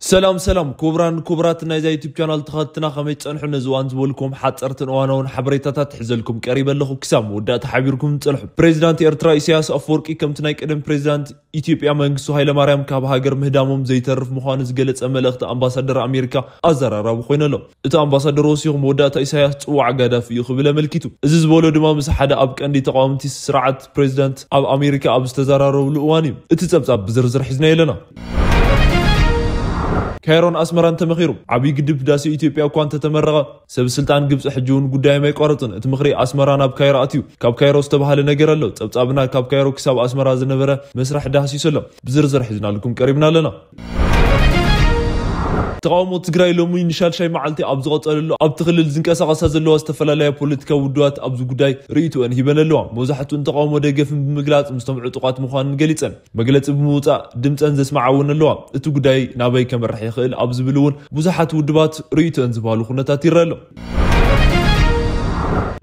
ሰላም ሰላም ክቡራን ክቡራት ናይዛ ዩቱብ ቻናል ተኸትልና፣ ከመይ ትጸንሑ? ነዚ እዋን ዝበልኩም ሓጸርትን እዋናውን ሓበሬታታት ሒዘልኩም ቀሪበ ኣለኹ። ክሳብ መወዳእታ ሓቢርኩም ጸንሑ። ፕሬዚዳንት ኤርትራ ኢሳያስ ኣፈወርቂ ከምቲ ናይ ቀደም ፕሬዚዳንት ኢትዮጵያ መንግስቱ ሃይለማርያም ካብ ሃገር ምህዳሞም ዘይተርፍ ምዃኑ ዝገለጸ መልእኽቲ ኣምባሳደር ኣሜሪካ ኣዘራራቢ ኮይኑ ኣሎ። እቲ ኣምባሳደር ወሲኹ፣ መወዳእታ ኢሳያስ ጽዋዕ ጋዳፊ እዩ ክብል ኣመልኪቱ። እዚ ዝበሎ ድማ ምስ ሓደ ኣብ ቀንዲ ተቃወምቲ ስርዓት ፕሬዚዳንት ኣብ ኣሜሪካ ኣብ ዝተዘራረብሉ እዋን እዩ። እቲ ጸብጻብ ብዝርዝር ሒዝናዮ ኣለና። ካይሮን ኣስመራን ተመኺሩ። ዓብዪ ግድብ ህዳሴ ኢትዮጵያ እኳ እንተተመረቐ፣ ሰብ ስልጣን ግብፂ ሕጂ እውን ጉዳዮም ኣይቋረፅን። እቲ ምኽሪ ኣስመራ ናብ ካይሮ ኣትዩ። ካብ ካይሮ ዝተባህለ ነገር ኣሎ። ጸብጻብና ካብ ካይሮ ክሳብ ኣስመራ ዝነበረ መስርሕ ዳህሲሱ ኣሎ። ብዝርዝር ሒዝናልኩም ቀሪብና ኣለና። ተቃውሞ ትግራይ ሎሚ ንሻልሻይ መዓልቲ ኣብ ዝቐጸለሉ፣ ኣብቲ ክልል ዝንቀሳቐሳ ዘለዋ ዝተፈላለያ ፖለቲካዊ ውድባት ኣብዚ ጉዳይ ርእይቶአን ሂበን ኣለዋ። መብዛሕትኡን ተቃውሞ ደገፍን ብምግላጽ ምስቶም ዕጡቓት ምዃንን ገሊጸን፣ መግለጺ ብምውጻእ ድምጸን ዘስምዓ እውን ኣለዋ። እቲ ጉዳይ ናበይ ከመርሕ ይኽእል ኣብ ዝብል እውን ብዙሓት ውድባት ርእይቶአን ዝበሃሉ ኩነታት ይረአ ኣሎ።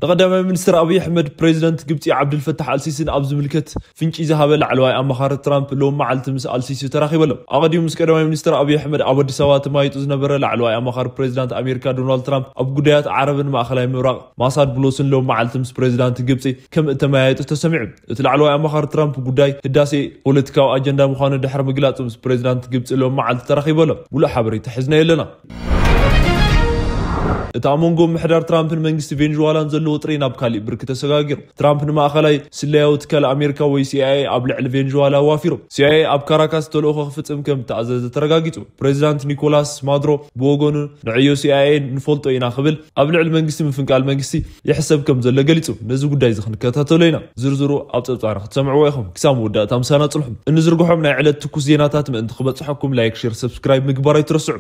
ንቀዳማይ ሚኒስትር ኣብይ ኣሕመድ ፕሬዚደንት ግብጺ ዓብዱልፈታሕ ኣልሲሲን ኣብ ዝምልከት ፍንጪ ዝሃበ ላዕለዋይ ኣማኻሪ ትራምፕ ሎም መዓልቲ ምስ ኣልሲሲ ተራኺቡ ኣሎ። ኣቐዲሙ ምስ ቀዳማይ ሚኒስትር ኣብይ ኣሕመድ ኣብ ኣዲስ ኣበባ ተማይጡ ዝነበረ ላዕለዋይ ኣማኻሪ ፕሬዚዳንት ኣሜሪካ ዶናልድ ትራምፕ ኣብ ጉዳያት ዓረብን ማእኸላይ ምብራቕ ማሳድ ብሎስን ሎም መዓልቲ ምስ ፕሬዚዳንት ግብጺ ከም እተመያየጡ ተሰሚዑ። እቲ ላዕለዋይ ኣማኻሪ ትራምፕ ጉዳይ ህዳሴ ፖለቲካዊ ኣጀንዳ ምዃኑ ድሕሪ ምግላጹ ምስ ፕሬዚዳንት ግብጺ ሎም መዓልቲ ተራኺቡ ኣሎ። ሙሉእ ሓበሬታ ሒዝናዮ ኣለና። እቲ ኣብ መንጎ ምሕዳር ትራምፕን መንግስቲ ቬንዙዋላን ዘሎ ወጥሪ ናብ ካሊእ ብርኪ ተሰጋጊሩ። ትራምፕ ንማእኸላይ ስለያዊ ትካል ኣሜሪካ ወይ ሲኣይኤ ኣብ ልዕሊ ቬንዙዋላ ኣዋፊሩ። ሲኣይኤ ኣብ ካራካስ ተልእኾ ክፍጽም ከም እተኣዘዘ ተረጋጊጹ። ፕሬዚዳንት ኒኮላስ ማዱሮ ብወገኑ፣ ንዕዮ ሲኣይኤ ንፈልጦ ኢና ክብል ኣብ ልዕሊ መንግስቲ ምፍንቃል መንግስቲ ይሕሰብ ከም ዘሎ ገሊጹ። ነዚ ጉዳይ እዚ ክንከታተሎ ኢና። ዝርዝሩ ኣብ ጸብጻብና ክትሰምዕዎ ኢኹም። ክሳብ መወዳእታ ምሳና ጽንሑ። እንዝርግሖም ናይ ዕለት ትኩስ ዜናታት ምእንቲ ክበጽሐኩም ላይክ፣ ሼር፣ ሰብስክራይብ ምግባር ኣይትረስዑ።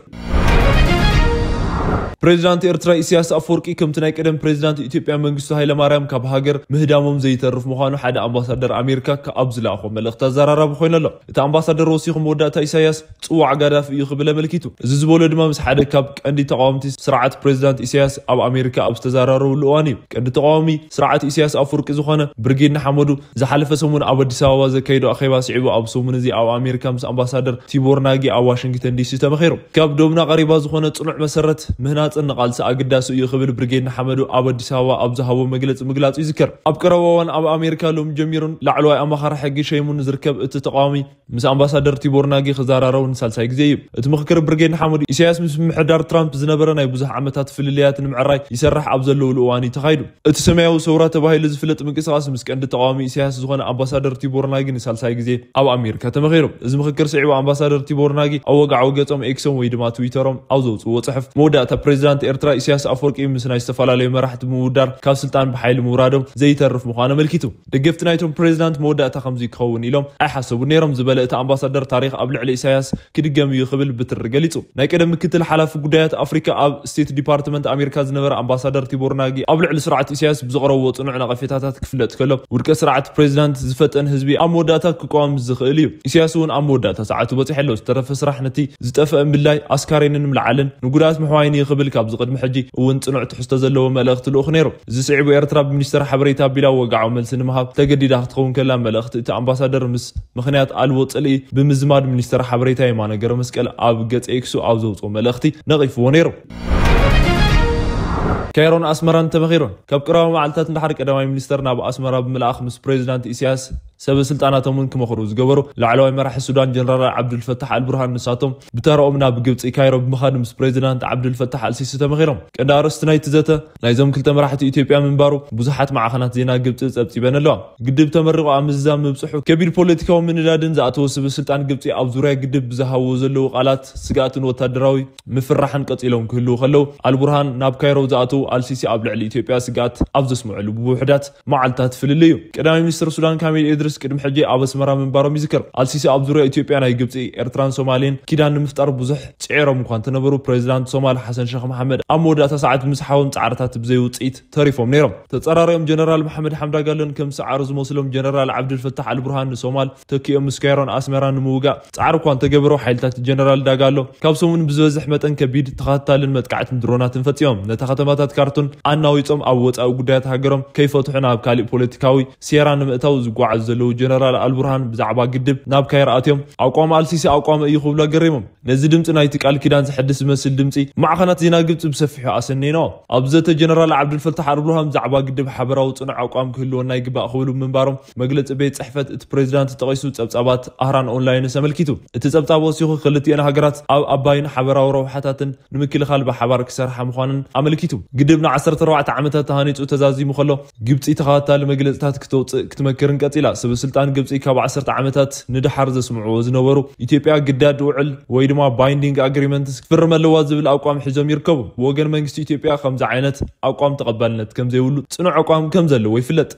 ፕሬዚዳንት ኤርትራ ኢሳያስ ኣፈወርቂ ከምቲ ናይ ቀደም ፕሬዚዳንት ኢትዮጵያ መንግስቱ ሃይለማርያም ካብ ሃገር ምህዳሞም ዘይተርፍ ምዃኑ ሓደ ኣምባሳደር ኣሜሪካ ኣብ ዝለኣኾ መልእኽቲ ኣዘራራቢ ኮይኑ ኣሎ። እቲ ኣምባሳደር ወሲኹ፣ መወዳእታ ኢሳያስ ጽዋዕ ጋዳፊ እዩ ክብል ኣመልኪቱ። እዚ ዝበሎ ድማ ምስ ሓደ ካብ ቀንዲ ተቃወምቲ ስርዓት ፕሬዚዳንት ኢሳያስ ኣብ ኣሜሪካ ኣብ ዝተዘራረብሉ እዋን እዩ። ቀንዲ ተቃዋሚ ስርዓት ኢሳያስ ኣፈወርቂ ዝኾነ ብርጌድ ንሓመዱ ዝሓለፈ ሰሙን ኣብ ኣዲስ ኣበባ ዘካየዶ ኣኼባ ስዒቡ፣ ኣብ ሰሙን እዚ ኣብ ኣሜሪካ ምስ ኣምባሳደር ቲቦር ናጊ ኣብ ዋሽንግተን ዲሲ ተመኺሩ። ካብ ዶብና ቀሪባ ዝኾነ ጽኑዕ መሰረት ምህናጽን ንቓልሲ ኣገዳሲ እዩ ክብል ብርጌድ ንሓመዱ ኣብ ኣዲስ ኣበባ ኣብ ዝሃቦ መግለጺ ምግላጹ ይዝከር። ኣብ ቀረባ እዋን ኣብ ኣሜሪካ ሎም ጀሚሩን ላዕለዋይ ኣማኻሪ ሕጊ ሸይሙን ዝርከብ እቲ ተቃዋሚ ምስ ኣምባሳደር ቲቦር ናጊ ክዘራረቡ ንሳልሳይ ግዜ እዩ። እቲ ምኽክር ብርጌድ ንሓመዱ ኢሳያስ ምስ ምምሕዳር ትራምፕ ዝነበረ ናይ ብዙሕ ዓመታት ፍልልያት ንምዕራይ ይሰርሕ ኣብ ዘለውሉ እዋን እዩ ተኻይዱ። እቲ ሰማያዊ ሰውራ ተባሂሉ ዝፍለጥ ምንቅስቃስ ምስ ቀንዲ ተቃዋሚ ኢሳያስ ዝኾነ ኣምባሳደር ቲቦር ናጊ ንሳልሳይ ግዜ ኣብ ኣሜሪካ ተመኺሩ። እዚ ምኽክር ስዒቡ ኣምባሳደር ቲቦር ናጊ ኣብ ወግዓዊ ገጾም ኤክሶም ወይ ድማ ትዊተሮም ኣብ ዘውፅዎ ጽሑፍ፣ መወዳእታ ፕሬዚዳንት ኤርትራ ኢሳያስ ኣፈወርቂ ምስ ናይ ዝተፈላለዩ መራሕቲ ብምውዳር ካብ ስልጣን ብሓይሊ ምውራዶም ዘይተርፍ ምዃኑ ኣመልኪቱ። ደገፍቲ ናይቶም ፕሬዚዳንት መወዳእታ ከምዚ ክኸውን ኢሎም ኣይሓሰቡን ነይሮም ዝበለ እቲ ኣምባሳደር፣ ታሪኽ ኣብ ልዕሊ ኢሳያስ ክድገም እዩ ክብል ብትሪ ገሊጹ። ናይ ቀደም ምክትል ሓላፊ ጉዳያት ኣፍሪካ ኣብ ስቴት ዲፓርትመንት ኣሜሪካ ዝነበረ ኣምባሳደር ቲቦር ናጊ ኣብ ልዕሊ ስርዓት ኢሳያስ ብዘቕረብዎ ጽኑዕ ነቐፌታታት ክፍለጥ ከሎ፣ ውድቀት ስርዓት ፕሬዚዳንት ዝፈጠን ህዝቢ ኣብ መወዳእታ ክቃወም ዝኽእል እዩ። ኢሳያስ እውን ኣብ መወዳእታ ሰዓቱ በጺሑ ኣሎ። ዝተረፈ ስራሕ ነቲ ዝጠፍአ ምድላይ ኣስካሬንን ምልዓልን ንጉድኣት ምሕዋይን እዩ ክብል ካብዚ ቅድሚ ሕጂ እውን ጽኑዕ ትሕዝቶ ዘለዎ መልእኽቲ ልኡኽ ነይሩ። እዚ ስዒቡ ኤርትራ ብሚኒስተር ሓበሬታ ኣቢላ ወግዓዊ መልሲ ንምሃብ ተገዲዳ ክትኸውን ከላ፣ መልእኽቲ እቲ ኣምባሳደር ምስ ምኽንያት ኣልቦ ጽልኢ ብምዝማድ ሚኒስተር ሓበሬታ የማነ ገረመስቀል ኣብ ገጽ ኤክሱ ኣብ ዘውጽኦ መልእኽቲ ነቒፍዎ ነይሩ። ካይሮን ኣስመራን ተመኺሮን። ካብ ቀረባ መዓልታት ንደሓር ቀዳማይ ሚኒስተር ናብ ኣስመራ ብምልኣኽ ምስ ፕሬዚዳንት ኢሳያስ ሰበ ስልጣናቶም እውን ክመኽሩ ዝገበሩ ላዕለዋይ መራሒ ሱዳን ጀነራል ዓብዱልፈታሕ ኣልቡርሃን ንሳቶም ብተረኦም ናብ ግብጺ ካይሮ ብምኻድ ምስ ፕሬዚዳንት ዓብዱልፈታሕ ኣልሲሲ ተመኺሮም። ቀንዲ ኣርእስቲ ናይቲ ዘተ ናይዞም ክልተ መራሕቲ ኢትዮጵያ ምንባሩ ብዙሓት ማዕኸናት ዜና ግብጺ ጸብጺበን ኣለዋ። ግድብ ተመሪቑ ኣብ ምዝዛም ምብጽሑ ከቢድ ፖለቲካዊ ምንዳድን ዝኣተወ ስበ ስልጣን ግብጺ ኣብ ዙርያ ግድብ ብዝሃብዎ ዘለዉ ቃላት ስግኣትን ወታደራዊ ምፍርራሕን ቀጺሎም ክህልዉ ከለዉ፣ ኣልቡርሃን ናብ ካይሮ ዝኣተዉ ኣልሲሲ ኣብ ልዕሊ ኢትዮጵያ ስግኣት ኣብ ዘስምዐሉ ብውሑዳት መዓልታት ፍልልይ እዩ። ቀዳማይ ሚኒስትር ሱዳን ካሚል ኢድሪስ ቅድሚ ሕጂ ኣብ ኣስመራ ምንባሮም ይዝከር። ኣልሲሲ ኣብ ዙርያ ኢትዮጵያ ናይ ግብጺ፣ ኤርትራን ሶማሌን ኪዳን ንምፍጣር ብዙሕ ጽዒሮም እኳ እንተነበሩ፣ ፕሬዚዳንት ሶማል ሓሰን ሸኽ መሓመድ ኣብ መወዳእታ ሰዓት ምስ ሓዎም ጻዕርታት ብዘይ ውጽኢት ተሪፎም ነይሮም። ተጸራሪኦም ጀነራል መሓመድ ሓምዳ ጋሎን ከም ሰዓሩ ዝመስሎም ጀነራል ዓብዱልፈታሕ ኣልቡርሃን ንሶማል ተኪኦም ምስ ካይሮን ኣስመራን ንምውጋእ ጻዕሪ እኳ እንተገበሩ፣ ሓይልታት ጀነራል ዳጋሎ ካብ ሰሙን ብዝበዝሕ መጠን ከቢድ ተኸታታልን መጥቃዕትን ድሮናትን ፈጺሞም። ነታ ከተማታት ካርቱም ኣናዊጾም ኣብ ወጻኢ ጉዳያት ሃገሮም ከይፈትሑ ናብ ካሊእ ፖለቲካዊ ሴራ ንምእታው ዝጓዓዙ ዘለዉ ጀነራል ኣልቡርሃን ብዛዕባ ግድብ ናብ ካይሮ ኣትዮም ኣቋም ኣልሲሲ ኣቋም እዩ ክብሉ ኣገሪሞም። ነዚ ድምፂ ናይቲ ቃል ኪዳን ዘሐድስ ዝመስል ድምፂ ማዕኸናት ዜና ግብፂ ብሰፊሑ ኣሰኒኖ። ኣብ ዘተ ጀነራል ዓብዱልፈታሕ ኣልቡርሃን ብዛዕባ ግድብ ሓበራዊ ጽኑዕ ኣቋም ክህልወና ይግባእ ክብሉ ምንባሮም መግለፂ ቤት ጽሕፈት እቲ ፕሬዚዳንት ጠቒሱ ጸብጻባት ኣህራን ኦንላይንስ ኣመልኪቱ። እቲ ጸብጻብ ወሲኹ ክልቲኤን ሃገራት ኣብ ኣባይን ሓበራዊ ረብሓታትን ንምክልኻል ብሓባር ክሰርሓ ምዃንን ኣመልኪቱ። ግድብ ን14 ዓመታት ተሃኒጹ ተዛዚሙ ከሎ ግብጺ ተኸታታሊ መግለጽታት ክተውጽእ ክትመክርን ቀጺላ። ሰበስልጣን ግብጺ ካብ ዓሰርተ ዓመታት ንደሓር ዘስምዕዎ ዝነበሩ ኢትዮጵያ ግዳድ ውዕል ወይ ድማ ባይንዲንግ ኣግሪመንትስ ክትፍርም ኣለዋ ዝብል ኣቋም ሒዞም ይርከቡ። ብወገን መንግስቲ ኢትዮጵያ ከምዚ ዓይነት ኣቋም ተቐባልነት ከም ዘይብሉ ጽኑዕ ኣቋም ከም ዘለዎ ይፍለጥ።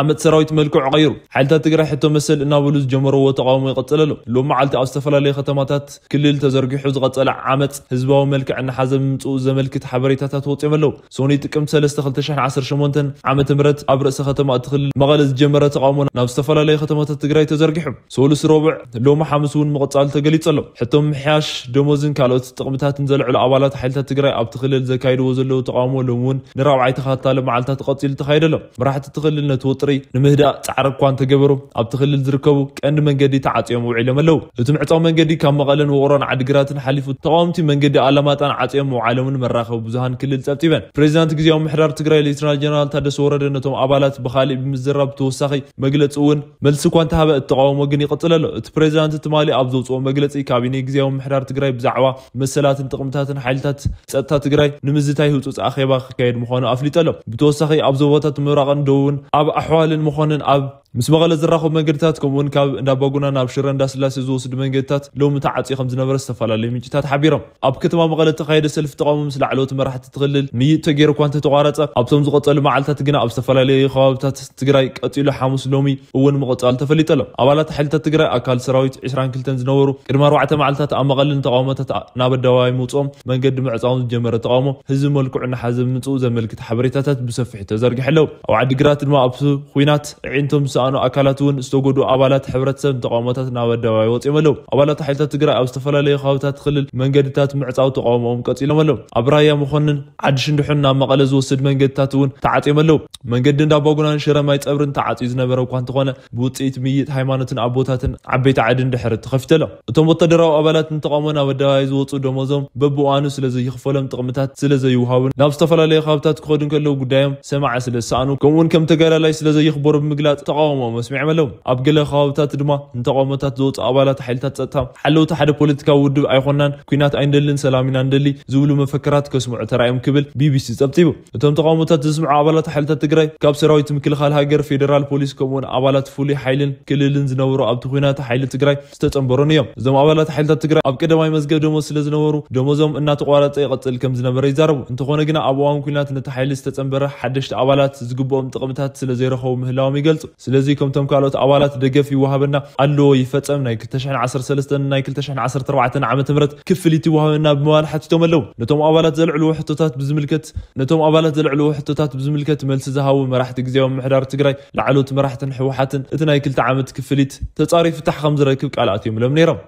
ዓመት ሰራዊት መልክዑ ቀይሩ። ሓይልታት ትግራይ ሕቶ መሰል እናበሉ ዝጀመርዎ ተቃውሞ ይቐጽል ኣሎ። ሎም መዓልቲ ኣብ ዝተፈላለዩ ከተማታት ክልል ተዘርጊሑ ዝቐጸለ ዓመጽ ህዝባዊ መልክዕ እናሓዘ ምምጽኡ ዘመልክት ሓበሬታታት ወጺኦም ኣለዉ። ሶኒ ጥቅምቲ ሰለስተ ክልተ ሽሕን ዓሰርተ ሸሞንተን ዓመተ ምህረት ኣብ ርእሰ ከተማ እቲ ክልል መቐለ ዝጀመረ ተቃውሞ ናብ ዝተፈላለዩ ከተማታት ትግራይ ተዘርጊሑ። ሰሉስ ረቡዕ ሎሚ ሓሙስ እውን ምቕጻሉ ተገሊጹ ኣሎ። ሕቶ ምምሕያሽ ደሞዝን ካልኦት ጥቕምታትን ዘልዕሉ ኣባላት ሓይልታት ትግራይ ኣብቲ ክልል ዘካይድዎ ዘለዉ ተቃውሞ ሎሚ እውን ንራብዓይ ተኸታታሊ መዓልታት ቀጺሉ ተኻይደ ኣሎ። መራሕቲ እቲ ክልል ነቲ ወጥሪ ንምህዳእ ጻዕሪ እኳ እንተገበሩ ኣብቲ ክልል ዝርከቡ ቀንዲ መንገዲ ተዓጽዮም ውዒሎም ኣለዉ። እቲ ምዕጻው መንገዲ ካብ መቐለን ውቕሮን ዓዲግራትን ሓሊፉ ተቃወምቲ መንገዲ ኣላማጣን ዓጽዮም ምውዓሎምን መራኸቢ ብዙሃን ክልል ጸብጺበን። ፕሬዚዳንት ግዜያዊ ምሕዳር ትግራይ ሌተናል ጀነራል ታደሰ ወረደ ነቶም ኣባላት ብኻሊእ ብምዝራብ ተወሳኺ መግለጺ እውን መልሲ እኳ እንተሃበ እቲ ተቃውሞ ግን ይቕጽል ኣሎ። እቲ ፕሬዚዳንት ትማሊ ኣብ ዘውፅኦ መግለጺ ካቢኔ ግዜያዊ ምሕዳር ትግራይ ብዛዕባ መሰላትን ጥቕምታትን ሓይልታት ጸጥታ ትግራይ ንምዝታይ ህጹጽ ኣኼባ ክካየድ ምዃኑ ኣፍሊጡ ኣሎ። ብተወሳኺ ኣብ ዞባታት ምብራቕን ደቡብን ኣብ ኣሕዋልን መኾንን ኣብ ምስ መቐለ ዝራኸቡ መንገድታት ከምኡውን ካብ እንዳባጉና ናብ ሽረ እንዳስላሴ ዝወስዱ መንገድታት ሎሚ ተዓጽዩ ከም ዝነበረ ዝተፈላለዩ ምንጭታት ሓቢሮም። ኣብ ከተማ መቐለ እተኻየደ ሰልፊ ተቃውሞ ምስ ላዕለዎት መራሕቲ እቲ ክልል ምይጥ ተገይሩ እኳ እንተተቋረጸ ኣብቶም ዝቐጸሉ መዓልታት ግና ኣብ ዝተፈላለዩ ከባብታት ትግራይ ቀጺሉ ሓሙስ ሎሚ እውን ምቕጻሉ ተፈሊጡ ኣሎ። ኣባላት ሓይልታት ትግራይ ኣካል ሰራዊት ዕስራን ክልተን ዝነበሩ ቅድሚ ኣርባዕተ መዓልታት ኣብ መቐለ ንተቃውሞታት ናብ ኣደባባይ ምውፅኦም መንገዲ ምዕፃዎም ዝጀመረ ተቃውሞ ህዝቢ መልክዑ እናሓዘ ምምፅኡ ዘመልክት ሓበሬታታት ብሰፊሑ ተዘርጊሑ ኣለዉ። ኣብ ዓዲግራት ድማ ኣብቲ ኲናት ኣዒንቶም ዝሰኣኑ ኣካላት እውን ዝተጎድኡ ኣባላት ሕብረተሰብ ንተቃውሞታት ናብ ኣደባባይ ወፂኦም ኣለዉ። ኣባላት ሓይልታት ትግራይ ኣብ ዝተፈላለዩ ከባብታት ክልል መንገድታት ምዕፃው ተቃውሞኦም ቀፂሎም ኣለዉ። ኣብ ራያ መኮንን ዓዲ ሽንድሑን ናብ መቐለ ዝወስድ መንገድታት እውን ተዓፅዮም ኣለዉ። መንገዲ እንዳባጉናን ሽረ ማይ ፀብርን ተዓፅዩ ዝነበረ እኳ እንተኾነ ብውፅኢት ምይጥ ሃይማኖትን ኣቦታትን ዓበይቲ ዓድን ድሕሪ ተኸፊቱ ኣሎ። እቶም ወታደራዊ ኣባላት ንተቃውሞ ናብ ኣደባባይ ዝወፁ ደሞዞም በብእዋኑ ስለ ዘይኽፈሎም ጥቕምታት ስለ ዘይውሃቡን ናብ ዝተፈላለዩ ከባብታት ክኸዱ እንከለዉ ጉዳዮም ሰማዒ ስለ ዝሰኣኑ ከምኡውን ከም ተጋዳላይ ስለ ዘይኽበሩ ብምግላፅ ተቃውሞኦም ኣስሚዖም ኣለዉ። ኣብ ገለ ከባብታት ድማ ንተቃውሞታት ዝወፁ ኣባላት ሓይልታት ጸጥታ ሓለውቲ ሓደ ፖለቲካዊ ውድብ ኣይኾናን፣ ኲናት ኣይንደልን፣ ሰላም ኢና ንደሊ ዝብሉ መፈክራት ከስምዑ ተራእዮም ክብል ቢቢሲ ጸብጺቡ። እቶም ተቃውሞታት ዘስምዑ ኣባላት ሓይልታት ትግራይ ካብ ሰራዊት ምክልኻል ሃገር፣ ፌደራል ፖሊስ ከምኡውን ኣባላት ፍሉይ ሓይልን ክልልን ዝነበሩ ኣብቲ ኲናት ሓይሊ ትግራይ ዝተጸንበሩን እዮም። እዞም ኣባላት ሓይልታት ትግራይ ኣብ ቀዳማይ መዝገብ ደሞዝ ስለ ዝነበሩ ደሞዞም እናተቋረጸ ይቐጽል ከም ዝነበረ ይዛረቡ። እንተኾነ ግና ኣብ እዋን ኲናት ነቲ ሓይሊ ዝተጸንበረ ሓደሽቲ ኣባላት ዝግብኦም ጥቕምታት ስለ ዘይረኸቡ ምህላዎም ይገልጹ። ስለዚ ከምቶም ካልኦት ኣባላት ደገፍ ይወሃበና ኣለዎ ይፈጸም ናይ ክልተ ሽሕን ዓሰርተ ሰለስተን ናይ ክልተ ሽሕን ዓሰርተ ኣርባዕተን ዓመተ ምህረት ክፍሊት ይወሃበና ብምባል ሓቲቶም ኣለዉ። ነቶም ኣባላት ዘልዕልዎ ሕቶታት ብዝምልከት ነቶም ኣባላት ዘልዕልዎ ሕቶታት ብዝምልከት መልሲ ዝሃቡ መራሕቲ ግዜያዊ ምምሕዳር ትግራይ ላዕለዎት መራሕትን ህወሓትን እቲ ናይ ክልተ ዓመት ክፍሊት ተጻሪ ፍታሕ ከም ዝረክብ ቃል ኣትዮም ኢሎም ነይሮም።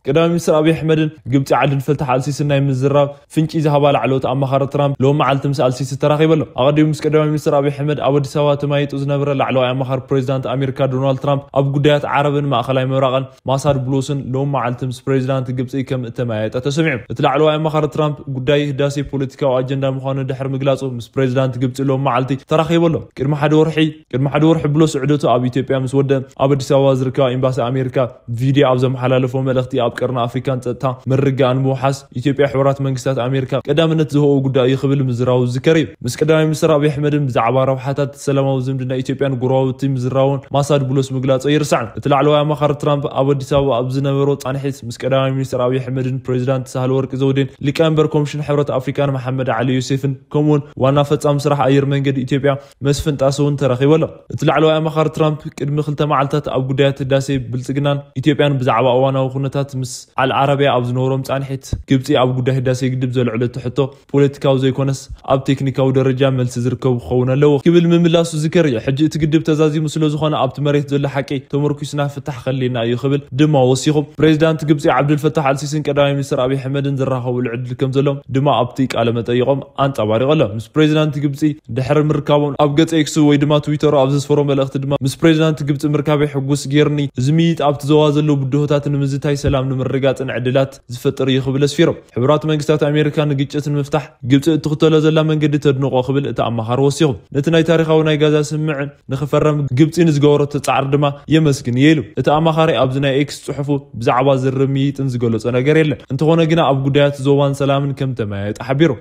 ቀዳማይ ሚኒስትር ኣብይ ኣሕመድን ግብፂ ዓድን ፈልታሕ ኣልሲስን ናይ ምዝራብ ፍንጪ ዝሃባ ላዕለዎት ኣማኻሪ ትራምፕ ሎም መዓልቲ ምስ ኣልሲሲ ተራኺበ ኣሎ። ኣቐዲሙ ምስ ቀዳማይ ሚኒስትር ኣብይ ኣሕመድ ኣብ ኣዲስ ኣበባ ተማይጡ ዝነበረ ላዕለዋይ ኣማኻሪ ፕሬዚዳንት ኣሜሪካ ዶናልድ ትራምፕ ኣብ ጉዳያት ዓረብን ማእኸላይ ምብራቕን ማሳድ ብሎስን ሎም መዓልቲ ምስ ፕሬዚዳንት ግብፂ ከም እተመያየጠ ተሰሚዑ። እቲ ላዕለዋይ ኣማኻሪ ትራምፕ ጉዳይ ህዳሴ ፖለቲካዊ ኣጀንዳ ምዃኑ ድሕሪ ምግላፁ ምስ ፕሬዚዳንት ግብፂ ሎም መዓልቲ ተራኺቡ ኣሎ። ቅድሚ ሓደ ወርሒ ቅድሚ ሓደ ወርሒ ብሎስ ዑደቱ ኣብ ኢትዮጵያ ምስ ወደ ኣብ ኣዲስ ኣበባ ዝርከባ ኤምባሲ ኣሜሪካ ቪድዮ ኣብ ዘመሓላለፎ መልእኽቲ ኣብ ቀርኒ ኣፍሪካን ጸጥታ ምርግጋእን ምውሓስ ኢትዮጵያ ሕቡራት መንግስታት ኣሜሪካ ቀዳምነት ዝህቦ ጉዳይ እዩ ክብል ምዝራቡ ዝዝከር እዩ። ምስ ቀዳማይ ሚኒስትር ኣብይ ኣሕመድን ብዛዕባ ረብሓታት ሰላማዊ ዝምድና ኢትዮጵያን ጎረባብቲ ምዝራቡን ማሳድ ብሎስ ምግላጹ ኣይርሳዕን። እቲ ላዕለዋይ ኣማኻሪ ትራምፕ ኣብ ኣዲስ ኣበባ ኣብ ዝነበሮ ጻንሒት ምስ ቀዳማይ ሚኒስትር ኣብይ ኣሕመድን ፕሬዚዳንት ሳህለወርቂ ዘውዴን ሊቀመንበር ኮሚሽን ሕብረት ኣፍሪካን መሓመድ ዓሊ ዮሴፍን ከምኡውን ዋና ፈጻሚ ስራሕ ኣየር መንገዲ ኢትዮጵያ መስፍን ጣሰውን ተራኺቡ ኣሎ። እቲ ላዕለዋይ ኣማኻሪ ትራምፕ ቅድሚ ክልተ መዓልታት ኣብ ጉዳያት ህዳሴ ብልጽግናን ኢትዮጵያን ብዛዕባ እዋናዊ ዓመታት ምስ ኣልዓረቢያ ኣብ ዝነበሮም ጻንሒት፣ ግብጺ ኣብ ጉዳይ ህዳሴ ግድብ ዘልዕለቶ ሕቶ ፖለቲካዊ ዘይኮነስ ኣብ ቴክኒካዊ ደረጃ መልሲ ዝርከቡ ክኸውን ኣለዎ ክብል ምምላሱ ዝከር እዩ። ሕጂ እቲ ግድብ ተዛዚሙ ስለ ዝኾነ ኣብቲ መሬት ዘሎ ሓቂ ተመርኩስና ፍታሕ ከድልየና እዩ ክብል ድማ ወሲኹ። ፕሬዚዳንት ግብጺ ዓብዱልፈታሕ ኣልሲሲን ቀዳማይ ሚኒስትር ኣብይ ኣሕመድን ዝራኸብሉ ዕድል ከም ዘሎም ድማ ኣብቲ ቃለ መጠይቖም ኣንጸባሪቑ ኣሎ። ምስ ፕሬዚዳንት ግብጺ ድሕሪ ምርካቦም ኣብ ገጽ ኤክስ ወይ ድማ ትዊተሩ ኣብ ዘስፈሮ መልእኽቲ ድማ፣ ምስ ፕሬዚዳንት ግብጺ ምርካበይ ሕጉስ ጌርኒ፣ እዚ ምይይጥ ኣብቲ ዞባ ዘለዉ ብድሆታት ንምዝታይ ሰላም ንምርግጋጽን ዕድላት ዝፈጥር እዩ ክብል ኣስፊሮም። ሕቡራት መንግስታት ኣሜሪካ ንግጭት ንምፍታሕ ግብጺ እትኽተሎ ዘላ መንገዲ ተድንቖ ክብል እቲ ኣማኻሪ ወሲኹ። ነቲ ናይ ታሪኻዊ ናይ ጋዛ ስምምዕ ንኽፈረም ግብጺ ንዝገበረቶ ጻዕሪ ድማ የመስግን እየ ኢሉ። እቲ ኣማኻሪ ኣብዚ ናይ ኤክስ ጽሑፉ ብዛዕባ ዝርርብ ምይይጥን ዝገለጾ ነገር የለን። እንተኾነ ግና ኣብ ጉዳያት ዞባን ሰላምን ከም ተመያየጠ ሓቢሩ።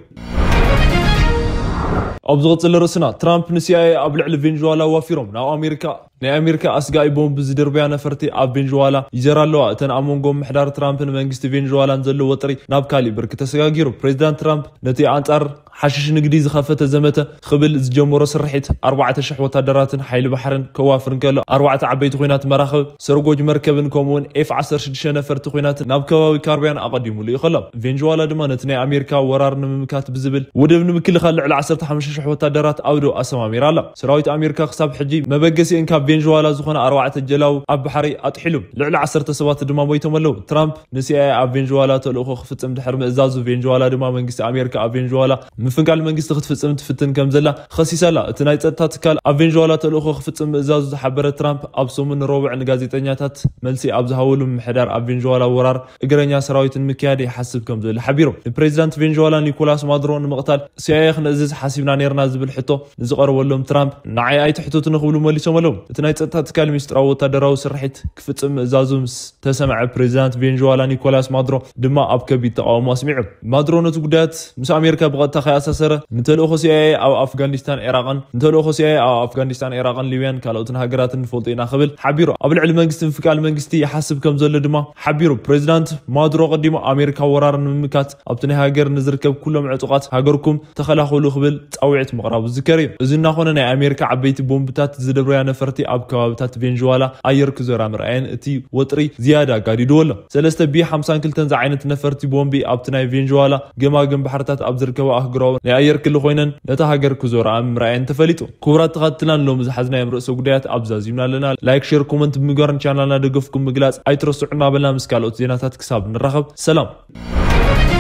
ኣብ ዝቕጽል ርእስና፣ ትራምፕ ንሲኣይኤ ኣብ ልዕሊ ቬንዙዋላ ኣዋፊሮም ናብ ኣሜሪካ ናይ ኣሜሪካ ኣስጋኢ ቦምብ ዝድርብያ ነፈርቲ ኣብ ቬንዙዋላ ይዘራ ኣለዋ። እተን ኣብ መንጎ ምሕዳር ትራምፕን መንግስቲ ቬንዙዋላን ዘሎ ወጥሪ ናብ ካሊእ ብርኪ ተሰጋጊሩ። ፕሬዚዳንት ትራምፕ ነቲ ኣንጻር ሓሽሽ ንግዲ ዝኸፈተ ዘመተ ክብል ዝጀመሮ ስርሒት ኣርባዕተ ሽሕ ወታደራትን ሓይሊ ባሕርን ከዋፍር እንከሎ፣ ኣርባዕተ ዓበይቲ ኲናት መራኽብ፣ ሰርጎጅ መርከብን ከምኡውን ኤፍ ዓሰርተ ሽዱሽተ ነፈርቲ ኲናትን ናብ ከባቢ ካርቢያን ኣቐዲሙ ልኢኹ ኣሎ። ቬንዙዋላ ድማ ነቲ ናይ ኣሜሪካ ወራር ንምምካት ብዝብል ወደብ ንምክልኻል ልዕሊ ዓሰርተ ሓሙሽተ ሽሕ ወታደራት ኣብ ዶ ኣሰማሚራ ኣላ። ሰራዊት ኣሜሪካ ክሳብ ሕጂ መበገሲአን ካብ ቬንዙዋላ ዝኾነ ኣርባዕተ ጀላቡ ኣብ ባሕሪ ኣጥሒሉ። ልዕሊ ዓሰርተ ሰባት ድማ ሞይቶም ኣለዉ። ትራምፕ ንሲኣይኤ ኣብ ቬንዙዋላ ተልእኾ ክፍጽም ድሕሪ ምእዛዙ፣ ቬንዙዋላ ድማ መንግስቲ ኣሜሪካ ኣብ ቬንዙዋላ ምፍንቃል መንግስቲ ክትፍጽም ትፍትን ከም ዘላ ኸሲሳ ኣላ። እቲ ናይ ጸጥታ ትካል ኣብ ቬንዙዋላ ተልእኾ ክፍጽም ምእዛዙ ዝሓበረ ትራምፕ፣ ኣብ ሰሙን ረቡዕ ንጋዜጠኛታት መልሲ ኣብ ዝሃበሉ፣ ምምሕዳር ኣብ ቬንዙዋላ ወራር እግረኛ ሰራዊት ንምክያድ ይሓስብ ከም ዘሎ ሓቢሩ። ንፕሬዚዳንት ቬንዙዋላ ኒኮላስ ማዱሮ ንምቕታል ሲኣይኤ ክነእዝዝ ሓሲብና ነይርና ዝብል ሕቶ ንዝቐረበሎም ትራምፕ፣ ንዓይ ኣይትሕተቱኒ ክብሉ መሊሶም ኣለዉ። እቲ ናይ ጸጥታ ትካል ሚስጥራዊ ወታደራዊ ስርሒት ክፍጽም ምእዛዙ ምስ ተሰምዐ፣ ፕሬዚዳንት ቬንዙዋላ ኒኮላስ ማዱሮ ድማ ኣብ ከቢድ ተቃውሞ ኣስሚዑ። ማዱሮ ነቲ ጉዳያት ምስ ኣሜሪካ ብቐጥታ ከይኣሳሰረ፣ ንተልእኾ ሲኣይኤ ኣብ ኣፍጋኒስታን፣ ዒራቕን፣ ንተልእኾ ሲኣይኤ ኣብ ኣፍጋኒስታን፣ ዒራቕን፣ ሊብያን ካልኦትን ሃገራትን ንፈልጦ ኢና ክብል ሓቢሩ። ኣብ ልዕሊ መንግስቲ ምፍቃል መንግስቲ ይሓስብ ከም ዘሎ ድማ ሓቢሩ። ፕሬዚዳንት ማዱሮ ቀዲሙ ኣሜሪካ ወራር ንምምካት ኣብቲ ናይ ሃገር ንዝርከብ ኩሎም ዕጡቓት ሃገርኩም ተኸላኸሉ ክብል ጻውዒት ምቕራቡ ዝዝከር እዩ። እዚ እናኾነ፣ ናይ ኣሜሪካ ዓበይቲ ቦምብታት ዝደብረያ ነፈርቲ ኣብ ከባብታት ቬንዙዋላ ኣየር ክዞራ ምርኣየን እቲ ወጥሪ ዝያዳ ኣጋዲድዎ ኣሎ። ሰለስተ ቢ ሓምሳን ክልተን ዝዓይነት ነፈርቲ ቦምቢ ኣብቲ ናይ ቬንዙዋላ ገማግም ባሕርታት ኣብ ዝርከባ ኣህጉራዊ ናይ ኣየር ክሊ ኮይነን ነታ ሃገር ክዞርኣ ምርኣየን ተፈሊጡ። ክቡራት ተኸታተልትና፣ ንሎሚ ዝሓዝናዮም ርእሰ ጉዳያት ኣብዛ ዚምና ኣለና። ላይክ፣ ሼር፣ ኮመንት ብምግባርን ቻናልና ደገፍኩም ምግላጽ ኣይትረስዑ እናበልና፣ ምስ ካልኦት ዜናታት ክሳብ ንራኸብ፣ ሰላም።